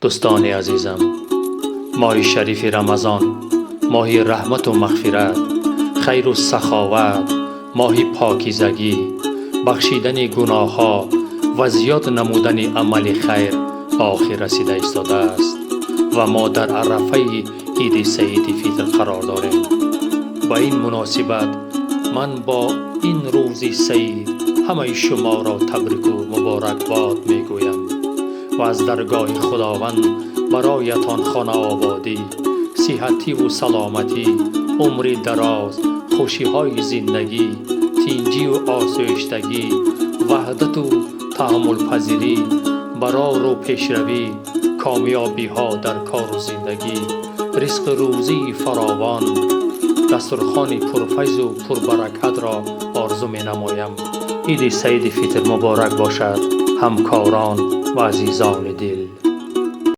Дӯстони азизам, моҳи шарифи Рамазон, моҳи раҳмату мағфират, хайру саховат, моҳи покизагӣ, бахшидани гуноҳҳо ва зиёд намудани амали хайр ба охир расида истодааст ва мо дар арафаи Иди Саиди Фитр қарор дорем. Ба ин муносибат ман бо ин рӯзи саид ҳамаи шуморо табрику муборакбод мегӯям ва аз даргоҳи Худованд бароятон хонаободӣ, сиҳативу саломатӣ, умри дароз, хушиҳои зиндагӣ, тинҷиву осоиштагӣ, ваҳдату таҳаммулпазирӣ, барору пешравӣ, комёбиҳо дар кору зиндагӣ, ризқу рӯзии фаровон, дастурхони пурфайзу пурбаракатро орзу менамоям. Иди Саиди Фитр муборак бошад, ҳамкорон ва азизони дил.